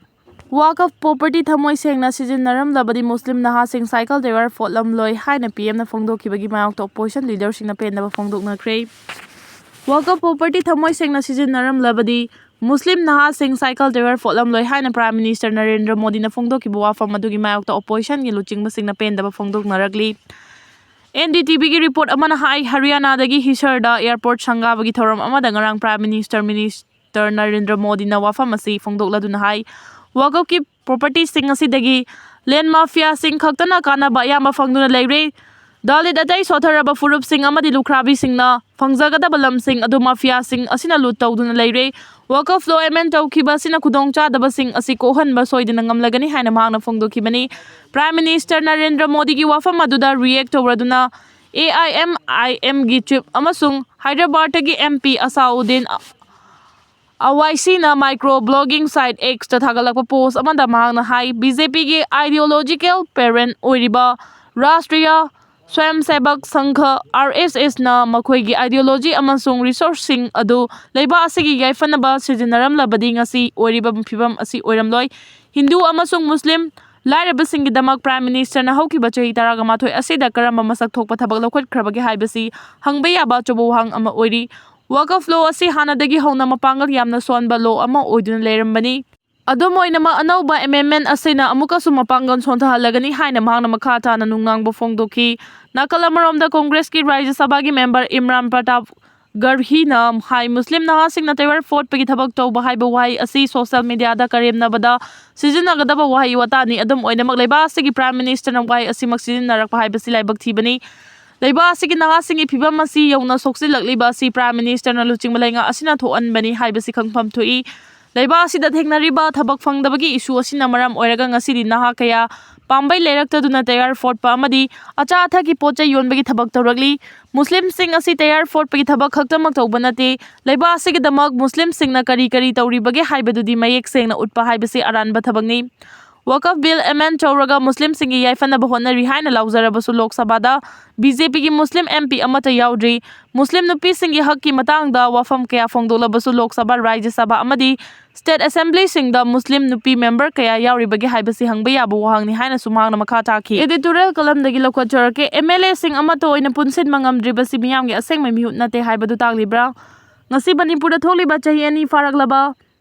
Waqf property ꯊꯃꯣꯏ ꯁꯦꯡꯅ ꯁꯤꯖꯤꯟꯅꯔꯝꯂꯕꯗꯤ ꯃꯨꯁꯂꯤꯝ ꯅꯍꯥꯁꯤꯡ cycle tyre ꯐꯣꯠꯂꯝꯂꯣꯏ ꯍꯥꯏꯅ P Mꯅ ꯐꯣꯡꯗꯣꯛꯈꯤꯕꯒꯤ ꯃꯥꯌꯣꯛꯇ opposition leaderꯁꯤꯡꯅ ꯄꯦꯟꯗꯕ ꯐꯣꯡꯗꯣꯛꯅꯈ꯭ꯔꯦ꯫ ꯋꯥꯀꯐ ꯄ꯭ꯔꯣꯄꯔꯇꯤ ꯊꯃꯣꯏ ꯁꯦꯡꯅ ꯁꯤꯖꯤꯟꯅꯔꯝꯂꯕꯗꯤ ꯃꯨꯁꯂꯤꯝ ꯅꯍꯥꯁꯤꯡ ꯁꯥꯏꯀꯜ ꯇꯌꯥꯔ ꯐꯣꯠꯂꯝꯂꯣꯏ ꯍꯥꯏꯅ ꯄ꯭ꯔꯥꯏꯝ ꯃꯤꯅꯤꯁꯇꯔ ꯅꯔꯦꯟꯗ꯭ꯔ ꯃꯣꯗꯤꯅ ꯐꯣꯡꯗꯣꯛꯈꯤꯕ ꯋꯥꯐꯝ ꯑꯗꯨꯒꯤ ꯃꯥꯌꯣꯛꯇ ꯑꯣꯄꯣꯖꯤꯁꯟꯒꯤ ꯂꯨꯆꯤꯡꯕꯁꯤꯡꯅ ꯄꯦꯟꯗꯕ ꯐꯣꯡꯗꯣꯛꯅꯔꯛꯂꯤ꯫ ꯑꯦꯟ ꯗꯤ ꯇꯤ ꯚꯤꯒꯤ ꯔꯤꯄꯣꯔꯠ ꯑꯃꯅ ꯍꯥꯏ, ꯍꯔꯤꯌꯥꯅꯥꯗꯒꯤ ꯍꯤꯁꯔꯗ ꯑꯦꯌꯔꯄꯣꯔꯠ ꯁꯪꯒꯥꯕꯒꯤ ꯊꯧꯔꯝ ꯑꯃꯗ ꯉꯔꯥꯡ ꯄ꯭ꯔꯥꯏꯝ ꯃꯤꯅꯤꯁꯇꯔ ꯃꯤꯅꯤꯁꯇꯔ ꯅꯔꯦꯟꯗ꯭ꯔ ꯃꯣꯗꯤꯅ ꯋꯥꯐꯝ ꯑꯁꯤ ꯐꯣꯡꯗꯣꯛꯂꯗꯨꯅ ꯍꯥꯏ, ꯋꯥꯀꯐꯀꯤ ꯄ꯭ꯔꯣꯄꯔꯇꯤꯁꯤꯡ ꯑꯁꯤꯗꯒꯤ ꯂꯦꯟ ꯃꯥꯐꯤꯌꯥꯁꯤꯡ ꯈꯛꯇꯅ ꯀꯥꯟꯅꯕ ꯑꯌꯥꯝꯕ ꯐꯪꯗꯨꯅ ꯂꯩꯔꯦ꯫ ꯗꯂꯤꯠ ꯑꯇꯩ ꯁꯣꯠꯊꯔꯕ ꯐꯨꯔꯨꯞꯁꯤꯡ ꯑꯃꯗꯤ ꯂꯨꯈ꯭ꯔꯥꯕꯤꯁꯤꯡꯅ ꯐꯪꯖꯒꯗꯕ ꯂꯝꯁꯤꯡ ꯑꯗꯨ ꯃꯥꯐꯤꯌꯥꯁꯤꯡ ꯑꯁꯤꯅ ꯂꯨꯠ ꯇꯧꯗꯨꯅ ꯂꯩꯔꯦ꯫ ꯋꯥꯀꯐ ꯂꯣ ꯑꯦꯃꯦꯟ ꯇꯧꯈꯤꯕ ꯑꯁꯤꯅ ꯈꯨꯗꯣꯡꯆꯥꯗꯕꯁꯤꯡ ꯑꯁꯤ ꯀꯣꯛꯍꯟꯕ ꯁꯣꯏꯗꯅ ꯉꯝꯂꯒꯅꯤ ꯍꯥꯏꯅ ꯃꯍꯥꯛꯅ ꯐꯣꯡꯗꯣꯛꯈꯤꯕꯅꯤ꯫ ꯄ꯭ꯔꯥꯏꯝ ꯃꯤꯅꯤꯁꯇꯔ ꯅꯔꯦꯟꯗ꯭ꯔ ꯃꯣꯗꯤꯒꯤ ꯋꯥꯐꯝ ꯑꯗꯨꯗ ꯔꯤꯌꯦꯛ ꯇꯧꯔꯗꯨꯅ ꯑꯦ ꯑꯥꯏ ꯑꯦꯝ ꯑꯥꯏ ꯑꯦꯝꯒꯤ ꯆꯤꯐ ꯑꯃꯁꯨꯡ ꯍꯥꯏꯗ꯭ꯔꯕꯥꯗꯇꯒꯤ ꯑꯦꯝ ꯄꯤ ꯑꯁꯥꯎꯗꯤꯟ ꯑꯋꯥꯏꯁꯤꯅ ꯃꯥꯏꯀ꯭ꯔꯣ ꯕ꯭ꯂꯣꯒꯤꯡ ꯁꯥꯏꯠ ꯑꯦꯛꯁꯇ ꯊꯥꯒꯠꯂꯛꯄ ꯄꯣꯁ ꯑꯃꯗ ꯃꯍꯥꯛꯅ ꯍꯥꯏ, ꯕꯤ ꯖꯦ ꯄꯤꯒꯤ ꯑꯥꯏꯗꯤꯌꯣꯂꯣꯖꯤꯀꯦꯜ ꯄꯦꯔꯦꯟ ꯑꯣꯏꯔꯤꯕ ꯔꯥꯁꯇ꯭ꯔꯤꯌ ꯁ꯭ꯋꯌꯝꯁꯦꯕꯛ ꯁꯪꯘ, ꯑꯥꯔ ꯑꯦꯁ ꯑꯦꯁꯅ ꯃꯈꯣꯏꯒꯤ ꯑꯥꯏꯗꯤꯌꯣꯂꯣꯖꯤ ꯑꯃꯁꯨꯡ ꯔꯤꯁꯣꯔꯁꯁꯤꯡ ꯑꯗꯨ ꯂꯩꯕꯥꯛ ꯑꯁꯤꯒꯤ ꯌꯥꯏꯐꯅꯕ ꯁꯤꯖꯤꯟꯅꯔꯝꯂꯕꯗꯤ ꯉꯁꯤ ꯑꯣꯏꯔꯤꯕ ꯐꯤꯕꯝ ꯑꯁꯤ ꯑꯣꯏꯔꯝꯂꯣꯏ꯫ ꯍꯤꯟꯗꯨ ꯑꯃꯁꯨꯡ ꯃꯨꯁꯂꯤꯝ ꯂꯥꯏꯔꯕꯁꯤꯡꯒꯤꯗꯃꯛ ꯄ꯭ꯔꯥꯏꯝ ꯃꯤꯅꯤꯁꯇꯔꯅ ꯍꯧꯈꯤꯕ ꯆꯍꯤ ꯇꯔꯥꯃꯥꯊꯣꯏ ꯑꯁꯤꯗ ꯀꯔꯝꯕ ꯃꯁꯛ ꯊꯣꯛꯄ ꯊꯕꯛ ꯂꯧꯈꯠꯈ꯭ꯔꯕꯒꯦ ꯍꯥꯏꯕꯁꯤ ꯍꯪꯕ ꯌꯥꯕ ꯑꯆꯧꯕ ꯋꯥꯍꯪ ꯑꯃ ꯑꯣꯏꯔꯤ꯫ ꯋꯥꯀꯐ ꯂꯣ ꯑꯁꯤ ꯍꯥꯟꯅꯗꯒꯤ ꯍꯧꯅ ꯃꯄꯥꯡꯒꯜ ꯌꯥꯝꯅ ꯁꯣꯟꯕ ꯂꯣ ꯑꯃ ꯑꯣꯏꯗꯨꯅ ꯂꯩꯔꯝꯕꯅꯤ꯫ ꯑꯗꯨꯝ ꯑꯣꯏꯅꯃꯛ, ꯑꯅꯧꯕ ꯑꯦꯃꯦꯟꯃꯦꯟ ꯑꯁꯤꯅ ꯑꯃꯨꯛꯀꯁꯨ ꯃꯄꯥꯡꯒꯜ ꯁꯣꯟꯊꯍꯜꯂꯒꯅꯤ ꯍꯥꯏꯅ ꯃꯍꯥꯛꯅ ꯃꯈꯥ ꯇꯥꯅ ꯅꯨꯡꯅꯥꯡꯕ ꯐꯣꯡꯗꯣꯛꯈꯤ꯫ ꯅꯥꯀꯜ ꯑꯃꯔꯣꯝꯗ, ꯀꯣꯡꯒ꯭ꯔꯦꯁꯀꯤ ꯔꯥꯖ꯭ꯌ ꯁꯚꯥꯒꯤ ꯃꯦꯝꯕꯔ ꯏꯝꯔꯥꯟ ꯄ꯭ꯔꯇꯥꯞ ꯒꯔꯍꯤꯅ ꯍꯥꯏ, ꯃꯨꯁꯂꯤꯝ ꯅꯍꯥꯁꯤꯡꯅ ꯇꯌꯥꯔ ꯐꯣꯠꯄꯒꯤ ꯊꯕꯛ ꯇꯧꯕ ꯍꯥꯏꯕ ꯋꯥꯍꯩ ꯑꯁꯤ ꯁꯣꯁꯤꯌꯦꯜ ꯃꯤꯗꯤꯌꯥꯗ ꯀꯔꯦꯝꯅꯕꯗ ꯁꯤꯖꯤꯟꯅꯒꯗꯕ ꯋꯥꯍꯩ ꯋꯥꯇꯥꯅꯤ꯫ ꯑꯗꯨꯝ ꯑꯣꯏꯅꯃꯛ, ꯂꯩꯕꯥꯛ ꯑꯁꯤꯒꯤ ꯄ꯭ꯔꯥꯏꯝ ꯃꯤꯅꯤꯁꯇꯔꯅ ꯋꯥꯍꯩ ꯑꯁꯤꯃꯛ ꯁꯤꯖꯤꯟꯅꯔꯛꯄ ꯍꯥꯏꯕꯁꯤ ꯂꯥꯏꯕꯛ ꯊꯤꯕꯅꯤ꯫ ꯂꯩꯕꯥꯛ ꯑꯁꯤꯒꯤ ꯅꯍꯥꯁꯤꯡꯒꯤ ꯐꯤꯕꯝ ꯑꯁꯤ ꯌꯧꯅ ꯁꯣꯛꯆꯤꯜꯂꯛꯂꯤꯕ ꯑꯁꯤ ꯄ꯭ꯔꯥꯏꯝ ꯃꯤꯅꯤꯁꯇꯔꯅ ꯂꯨꯆꯤꯡꯕ ꯂꯩꯉꯥꯛ ꯑꯁꯤꯅ ꯊꯣꯛꯍꯟꯕꯅꯤ ꯍꯥꯏꯕꯁꯤ ꯈꯪꯐꯝ ꯊꯣꯛꯏ꯫ ꯂꯩꯕꯥꯛ ꯑꯁꯤꯗ ꯊꯦꯡꯅꯔꯤꯕ ꯊꯕꯛ ꯐꯪꯗꯕꯒꯤ ꯏꯁꯨ ꯑꯁꯤꯅ ꯃꯔꯝ ꯑꯣꯏꯔꯒ ꯉꯁꯤꯗꯤ ꯅꯍꯥ ꯀꯌꯥ ꯄꯥꯝꯕꯩ ꯂꯩꯔꯛꯇꯗꯨꯅ ꯇꯌꯥꯔ ꯐꯣꯠꯄ ꯑꯃꯗꯤ ꯑꯆꯥ ꯑꯊꯛꯀꯤ ꯄꯣꯠ ꯆꯩ ꯌꯣꯟꯕꯒꯤ ꯊꯕꯛ ꯇꯧꯔꯛꯂꯤ꯫ ꯃꯨꯁꯂꯤꯝꯁꯤꯡ ꯑꯁꯤ ꯇꯌꯥꯔ ꯐꯣꯠꯄꯒꯤ ꯊꯕꯛ ꯈꯛꯇꯃꯛ ꯇꯧꯕ ꯅꯠꯇꯦ, ꯂꯩꯕꯥꯛ ꯑꯁꯤꯒꯤꯗꯃꯛ ꯃꯨꯁꯂꯤꯝꯁꯤꯡꯅ ꯀꯔꯤ ꯀꯔꯤ ꯇꯧꯔꯤꯕꯒꯦ ꯍꯥꯏꯕꯗꯨꯗꯤ ꯃꯌꯦꯛ ꯁꯦꯡꯅ ꯎꯠꯄ ꯍꯥꯏꯕꯁꯤ ꯑꯔꯥꯟꯕ ꯊꯕꯛꯅꯤ꯫ ꯋꯥꯀꯐ ꯕꯤꯜ ꯑꯦꯃꯦꯟ ꯇꯧꯔꯒ ꯃꯨꯁꯂꯤꯝꯁꯤꯡꯒꯤ ꯌꯥꯏꯐꯅꯕ ꯍꯣꯠꯅꯔꯤ ꯍꯥꯏꯅ ꯂꯥꯎꯖꯔꯕꯁꯨ ꯂꯣꯛ ꯁꯚꯥꯗ ꯕꯤ ꯖꯦ ꯄꯤꯒꯤ ꯃꯨꯁꯂꯤꯝ ꯑꯦꯝ ꯄꯤ ꯑꯃꯠꯇ ꯌꯥꯎꯗ꯭ꯔꯤ꯫ ꯃꯨꯁꯂꯤꯝ ꯅꯨꯄꯤꯁꯤꯡꯒꯤ ꯍꯛꯀꯤ ꯃꯇꯥꯡꯗ ꯋꯥꯐꯝ ꯀꯌꯥ ꯐꯣꯡꯗꯣꯛꯂꯕꯁꯨ ꯂꯣꯛ ꯁꯚꯥ, ꯔꯥꯖ꯭ꯌ ꯁꯚꯥ ꯑꯃꯗꯤ ꯁ꯭ꯇꯦꯠ ꯑꯦꯁꯦꯝꯕ꯭ꯂꯤꯁꯤꯡꯗ ꯃꯨꯁꯂꯤꯝ ꯅꯨꯄꯤ ꯃꯦꯝꯕꯔ ꯀꯌꯥ ꯌꯥꯎꯔꯤꯕꯒꯤ ꯍꯥꯏꯕꯁꯤ ꯍꯪꯕ ꯌꯥꯕ ꯋꯥꯍꯪꯅꯤ ꯍꯥꯏꯅꯁꯨ ꯃꯍꯥꯛꯅ ꯃꯈꯥ ꯇꯥꯈꯤ꯫ ꯑꯦꯗꯤꯇꯣꯔꯤꯌꯦꯜ ꯀꯂꯝꯗꯒꯤ ꯂꯧꯈꯠꯆꯔꯛꯀꯦ꯫ ꯑꯦꯝ ꯑꯦꯜ ꯑꯦꯁꯤꯡ ꯑꯃꯠꯇ ꯑꯣꯏꯅ ꯄꯨꯟꯁꯤꯟꯕ ꯉꯝꯗ꯭ꯔꯤꯕꯁꯤ ꯃꯤꯌꯥꯝꯒꯤ ꯑꯁꯦꯡꯕ ꯃꯤꯍꯨꯠ ꯅꯠꯇꯦ ꯍꯥꯏꯕꯗꯨ ꯇꯥꯛꯂꯤꯕ꯭ꯔꯥ? ꯉꯁꯤ ꯃꯅꯤꯄꯨꯔꯗ ꯊꯣꯛꯂꯤꯕ ꯆꯍꯤ ꯑꯅꯤ ꯐꯥꯔꯛꯂꯕ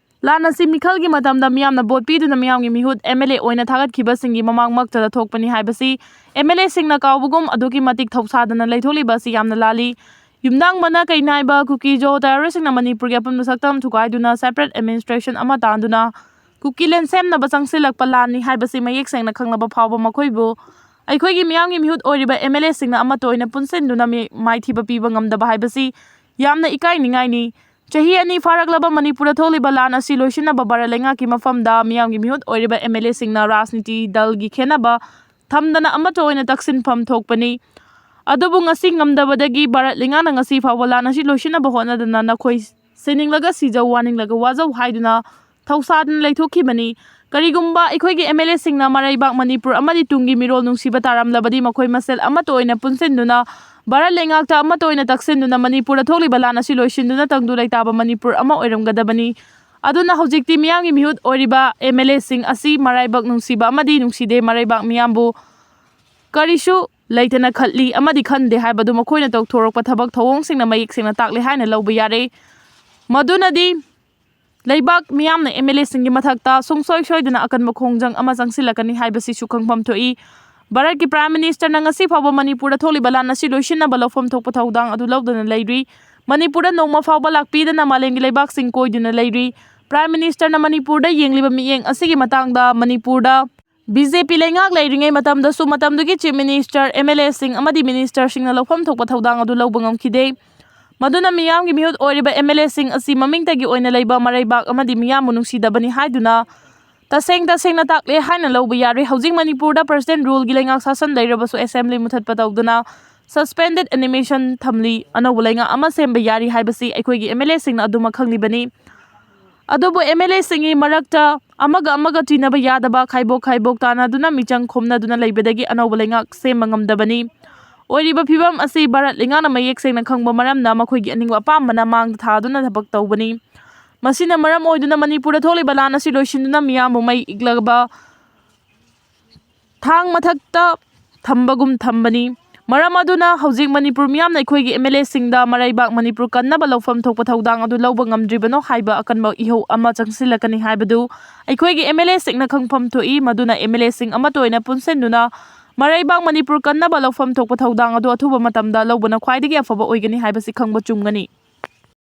ꯂꯥꯟ ꯑꯁꯤ ꯃꯤꯈꯜꯒꯤ ꯃꯇꯝꯗ ꯃꯤꯌꯥꯝꯅ ꯚꯣꯠ ꯄꯤꯗꯨꯅ ꯃꯤꯌꯥꯝꯒꯤ ꯃꯤꯍꯨꯠ ꯑꯦꯝ ꯑꯦꯜ ꯑꯦ ꯑꯣꯏꯅ ꯊꯥꯒꯠꯈꯤꯕꯁꯤꯡꯒꯤ ꯃꯃꯥꯡꯃꯛꯇꯗ ꯊꯣꯛꯄꯅꯤ ꯍꯥꯏꯕꯁꯤ ꯑꯦꯝ ꯑꯦꯜ ꯑꯦꯁꯤꯡꯅ ꯀꯥꯎꯕꯒꯨꯝ ꯑꯗꯨꯛꯀꯤ ꯃꯇꯤꯛ ꯊꯧꯁꯥꯗꯅ ꯂꯩꯊꯣꯛꯂꯤꯕ ꯑꯁꯤ ꯌꯥꯝꯅ ꯂꯥꯜꯂꯤ꯫ ꯌꯨꯝꯅꯥꯡ ꯃꯅꯥ ꯀꯩ ꯅꯥꯏꯕ ꯀꯨꯀꯤ ꯖꯣ ꯇꯦꯔꯣꯔꯤꯁꯁꯤꯡꯅ ꯃꯅꯤꯄꯨꯔꯒꯤ ꯑꯄꯨꯟꯕ ꯁꯛꯇꯝ ꯊꯨꯒꯥꯏꯗꯨꯅ separate administration ꯑꯃ ꯇꯥꯟꯗꯨꯅ ꯀꯨꯀꯤꯂꯦꯟ ꯁꯦꯝꯅꯕ ꯆꯪꯁꯤꯜꯂꯛꯄ ꯂꯥꯟꯅꯤ ꯍꯥꯏꯕꯁꯤ ꯃꯌꯦꯛ ꯁꯦꯡꯅ ꯈꯪꯂꯕ ꯐꯥꯎꯕ ꯃꯈꯣꯏꯕꯨ ꯑꯩꯈꯣꯏꯒꯤ ꯃꯤꯌꯥꯝꯒꯤ ꯃꯤꯍꯨꯠ ꯑꯣꯏꯔꯤꯕ ꯑꯦꯝ ꯑꯦꯜ ꯑꯦꯁꯤꯡꯅ ꯑꯃꯠꯇ ꯑꯣꯏꯅ ꯄꯨꯟꯁꯤꯟꯗꯨꯅ ꯃꯤ-, ꯃꯥꯏꯊꯤꯕ ꯄꯤꯕ ꯉꯝꯗꯕ ꯍꯥꯏꯕꯁꯤ ꯌꯥꯝꯅ ꯏꯀꯥꯏꯅꯤꯡꯉꯥꯏꯅꯤ꯫ ꯆꯍꯤ ꯑꯅꯤ ꯐꯥꯔꯛꯂꯕ ꯃꯅꯤꯄꯨꯔꯗ ꯊꯣꯛꯂꯤꯕ ꯂꯥꯟ ꯑꯁꯤ ꯂꯣꯏꯁꯤꯟꯅꯕ ꯚꯥꯔꯠ ꯂꯩꯉꯥꯛꯀꯤ ꯃꯐꯝꯗ ꯃꯤꯌꯥꯝꯒꯤ ꯃꯤꯍꯨꯠ ꯑꯣꯏꯔꯤꯕ ꯑꯦꯝ ꯑꯦꯜ ꯑꯦꯁꯤꯡꯅ ꯔꯥꯖꯅꯤꯇꯤ ꯗꯜꯒꯤ ꯈꯦꯟꯅꯕ ꯊꯝꯗꯅ ꯑꯃꯠꯇ ꯑꯣꯏꯅ ꯇꯛꯁꯤꯟꯐꯝ ꯊꯣꯛꯄꯅꯤ꯫ ꯑꯗꯨꯕꯨ ꯉꯁꯤ ꯉꯝꯗꯕꯗꯒꯤ ꯚꯥꯔꯠ ꯂꯩꯉꯥꯛꯅ ꯉꯁꯤ ꯐꯥꯎꯕ ꯂꯥꯟ ꯑꯁꯤ ꯂꯣꯏꯁꯤꯟꯅꯕ ꯍꯣꯠꯅꯗꯅ ꯅꯈꯣꯏ ꯁꯤꯅꯤꯡꯂꯒ ꯁꯤꯖꯧ, ꯋꯥꯅꯤꯡꯂꯒ ꯋꯥꯖꯧ ꯍꯥꯏꯗꯨꯅ ꯊꯧꯁꯥꯗꯨꯅ ꯂꯩꯊꯣꯛꯈꯤꯕꯅꯤ꯫ ꯀꯔꯤꯒꯨꯝꯕ ꯑꯩꯈꯣꯏꯒꯤ ꯑꯦꯝ ꯑꯦꯜ ꯑꯦꯁꯤꯡꯅ ꯃꯔꯩꯕꯥꯛ ꯃꯅꯤꯄꯨꯔ ꯑꯃꯗꯤ ꯇꯨꯡꯒꯤ ꯃꯤꯔꯣꯜ ꯅꯨꯡꯁꯤꯕ ꯇꯥꯔꯝꯂꯕꯗꯤ ꯃꯈꯣꯏ ꯃꯁꯦꯜ ꯑꯃꯠꯇ ꯑꯣꯏꯅ ꯄꯨꯟꯁꯤꯟꯗꯨꯅ ꯚꯥꯔꯠ ꯂꯩꯉꯥꯛꯇ ꯑꯃꯠꯇ ꯑꯣꯏꯅ ꯇꯛꯁꯤꯟꯗꯨꯅ ꯃꯅꯤꯄꯨꯔꯗ ꯊꯣꯛꯂꯤꯕ ꯂꯥꯟ ꯑꯁꯤ ꯂꯣꯏꯁꯤꯟꯗꯨꯅ ꯇꯪꯗꯨ ꯂꯩꯇꯥꯕ ꯃꯅꯤꯄꯨꯔ ꯑꯃ ꯑꯣꯏꯔꯝꯒꯗꯕꯅꯤ꯫ ꯑꯗꯨꯅ ꯍꯧꯖꯤꯛꯇꯤ ꯃꯤꯌꯥꯝꯒꯤ ꯃꯤꯍꯨꯠ ꯑꯣꯏꯔꯤꯕ ꯑꯦꯝ ꯑꯦꯜ ꯑꯦꯁꯤꯡ ꯑꯁꯤ ꯃꯔꯥꯏꯕꯛ ꯅꯨꯡꯁꯤꯕ ꯑꯃꯗꯤ ꯅꯨꯡꯁꯤꯗꯦ, ꯃꯔꯩꯕꯥꯛ ꯃꯤꯌꯥꯝꯕꯨ ꯀꯔꯤꯁꯨ ꯂꯩꯇꯅ ꯈꯜꯂꯤ ꯑꯃꯗꯤ ꯈꯟꯗꯦ ꯍꯥꯏꯕꯗꯨ ꯃꯈꯣꯏꯅ ꯇꯧꯊꯣꯔꯛꯄ ꯊꯕꯛ ꯊꯧꯑꯣꯡꯁꯤꯡꯅ ꯃꯌꯦꯛ ꯁꯦꯡꯅ ꯇꯥꯛꯂꯦ ꯍꯥꯏꯅ ꯂꯧꯕ ꯌꯥꯔꯦ꯫ ꯃꯗꯨꯅꯗꯤ ꯂꯩꯕꯥꯛ ꯃꯤꯌꯥꯝꯅ ꯑꯦꯝ ꯑꯦꯜ ꯑꯦꯁꯤꯡꯒꯤ ꯃꯊꯛꯇ ꯁꯨꯡꯁꯣꯏ ꯁꯣꯏꯗꯅ ꯑꯀꯟꯕ ꯈꯣꯡꯖꯪ ꯑꯃ ꯆꯪꯁꯤꯜꯂꯛꯀꯅꯤ ꯍꯥꯏꯕꯁꯤꯁꯨ ꯈꯪꯐꯝ ꯊꯣꯛꯏ꯫ ꯚꯥꯔꯠꯀꯤ ꯄ꯭ꯔꯥꯏꯝ ꯃꯤꯅꯤꯁꯇꯔꯅ ꯉꯁꯤ ꯐꯥꯎꯕ ꯃꯅꯤꯄꯨꯔꯗ ꯊꯣꯛꯂꯤꯕ ꯂꯥꯟ ꯑꯁꯤ ꯂꯣꯏꯁꯤꯟꯅꯕ ꯂꯧꯐꯝ ꯊꯣꯛꯄ ꯊꯧꯗꯥꯡ ꯑꯗꯨ ꯂꯧꯗꯨꯅ ꯂꯩꯔꯤ꯫ ꯃꯅꯤꯄꯨꯔꯗ ꯅꯣꯡꯃ ꯐꯥꯎꯕ ꯂꯥꯛꯄꯤꯗꯅ ꯃꯥꯂꯦꯝꯒꯤ ꯂꯩꯕꯥꯛꯁꯤꯡ ꯀꯣꯏꯗꯨꯅ ꯂꯩꯔꯤ꯫ ꯄ꯭ꯔꯥꯏꯝ ꯃꯤꯅꯤꯁꯇꯔꯅ ꯃꯅꯤꯄꯨꯔꯗ ꯌꯦꯡꯂꯤꯕ ꯃꯤꯠꯌꯦꯡ ꯑꯁꯤꯒꯤ ꯃꯇꯥꯡꯗ ꯃꯅꯤꯄꯨꯔꯗ ꯕꯤ ꯖꯦ ꯄꯤ ꯂꯩꯉꯥꯛ ꯂꯩꯔꯤꯉꯩ ꯃꯇꯝꯗꯁꯨ ꯃꯇꯝꯗꯨꯒꯤ ꯆꯤꯐ ꯃꯤꯅꯤꯁꯇꯔ, ꯑꯦꯝ ꯑꯦꯜ ꯑꯦꯁꯤꯡ ꯑꯃꯗꯤ ꯃꯤꯅꯤꯁꯇꯔꯁꯤꯡꯅ ꯂꯧꯐꯝ ꯊꯣꯛꯄ ꯊꯧꯗꯥꯡ ꯑꯗꯨ ꯂꯧꯕ ꯉꯝꯈꯤꯗꯦ꯫ ꯃꯗꯨꯅ ꯃꯤꯌꯥꯝꯒꯤ ꯃꯤꯍꯨꯠ ꯑꯣꯏꯔꯤꯕ ꯑꯦꯝ ꯑꯦꯜ ꯑꯦꯁꯤꯡ ꯑꯁꯤ ꯃꯃꯤꯡꯇꯒꯤ ꯑꯣꯏꯅ ꯂꯩꯕ ꯃꯔꯩꯕꯥꯛ ꯑꯃꯗꯤ ꯃꯤꯌꯥꯝꯕꯨ ꯅꯨꯡꯁꯤꯗꯕꯅꯤ ꯍꯥꯏꯗꯨꯅ ꯇꯁꯦꯡ ꯇꯁꯦꯡꯅ ꯇꯥꯛꯂꯦ ꯍꯥꯏꯅ ꯂꯧꯕ ꯌꯥꯔꯦ꯫ ꯍꯧꯖꯤꯛ ꯃꯅꯤꯄꯨꯔꯗ ꯄ꯭ꯔꯁꯤꯗꯦꯟ ꯔꯨꯜꯒꯤ ꯂꯩꯉꯥꯛ ꯁꯥꯁꯟ ꯂꯩꯔꯕꯁꯨ ꯑꯦꯁꯦꯝꯕ꯭ꯂꯤ ꯃꯨꯊꯠꯄ ꯇꯧꯗꯨꯅ suspended animation ꯊꯝꯂꯤ꯫ ꯑꯅꯧꯕ ꯂꯩꯉꯥꯛ ꯑꯃ ꯁꯦꯝꯕ ꯌꯥꯔꯤ ꯍꯥꯏꯕꯁꯤ ꯑꯩꯈꯣꯏꯒꯤ ꯑꯦꯝ ꯑꯦꯜ ꯑꯦꯁꯤꯡꯅ ꯑꯗꯨꯃꯛ ꯈꯪꯂꯤꯕꯅꯤ꯫ ꯑꯗꯨꯕꯨ ꯑꯦꯝ ꯑꯦꯜ ꯑꯦꯁꯤꯡꯒꯤ ꯃꯔꯛꯇ ꯑꯃꯒ ꯑꯃꯒ ꯆꯤꯟꯅꯕ ꯌꯥꯗꯕ, ꯈꯥꯏꯕꯣꯛ ꯈꯥꯏꯕꯣꯛ ꯇꯥꯅꯗꯨꯅ ꯃꯤꯆꯪ ꯈꯣꯝꯅꯗꯨꯅ ꯂꯩꯕꯗꯒꯤ ꯑꯅꯧꯕ ꯂꯩꯉꯥꯛ ꯁꯦꯝꯕ ꯉꯝꯗꯕꯅꯤ꯫ ꯑꯣꯏꯔꯤꯕ ꯐꯤꯕꯝ ꯑꯁꯤ ꯚꯥꯔꯠ ꯂꯩꯉꯥꯛꯅ ꯃꯌꯦꯛ ꯁꯦꯡꯅ ꯈꯪꯕ ꯃꯔꯝꯅ ꯃꯈꯣꯏꯒꯤ ꯑꯅꯤꯡꯕ ꯑꯄꯥꯝꯕꯅ ꯃꯥꯡꯗ ꯊꯥꯗꯨꯅ ꯊꯕꯛ ꯇꯧꯕꯅꯤ꯫ ꯃꯁꯤꯅ ꯃꯔꯝ ꯑꯣꯏꯗꯨꯅ ꯃꯅꯤꯄꯨꯔꯗ ꯊꯣꯛꯂꯤꯕ ꯂꯥꯟ ꯑꯁꯤ ꯂꯣꯏꯁꯤꯟꯗꯨꯅ ꯃꯤꯌꯥꯝꯕꯨ ꯃꯩ ꯏꯛꯂꯕ ꯊꯥꯡ ꯃꯊꯛꯇ ꯊꯝꯕꯒꯨꯝ ꯊꯝꯕꯅꯤ꯫ ꯃꯔꯝ ꯑꯗꯨꯅ ꯍꯧꯖꯤꯛ ꯃꯅꯤꯄꯨꯔ ꯃꯤꯌꯥꯝꯅ ꯑꯩꯈꯣꯏꯒꯤ MLAꯁꯤꯡꯗ ꯃꯔꯩꯕꯥꯛ ꯃꯅꯤꯄꯨꯔ ꯀꯟꯅꯕ ꯂꯧꯐꯝ ꯊꯣꯛꯄ ꯊꯧꯗꯥꯡ ꯑꯗꯨ ꯂꯧꯕ ꯉꯝꯗ꯭ꯔꯤꯕꯅꯣ ꯍꯥꯏꯕ ꯑꯀꯟꯕ ꯏꯍꯧ ꯑꯃ ꯆꯪꯁꯤꯜꯂꯛꯀꯅꯤ ꯍꯥꯏꯕꯗꯨ ꯑꯩꯈꯣꯏꯒꯤ MLAꯁꯤꯡꯅ ꯈꯪꯐꯝ ꯊꯣꯛꯏ꯫ ꯃꯗꯨꯅ MLAꯁꯤꯡ ꯑꯃꯠꯇ ꯑꯣꯏꯅ ꯄꯨꯟꯁꯤꯟꯗꯨꯅ ꯃꯔꯩꯕꯥꯛ ꯃꯅꯤꯄꯨꯔ ꯀꯟꯅꯕ ꯂꯧꯐꯝ ꯊꯣꯛꯄ ꯊꯧꯗꯥꯡ ꯑꯗꯨ ꯑꯊꯨꯕ ꯃꯇꯝꯗ ꯂꯧꯕꯅ ꯈ꯭ꯋꯥꯏꯗꯒꯤ ꯑꯐꯕ ꯑꯣꯏꯒꯅꯤ ꯍꯥꯏꯕꯁꯤ ꯈꯪꯕ ꯆꯨꯝꯒꯅꯤ꯫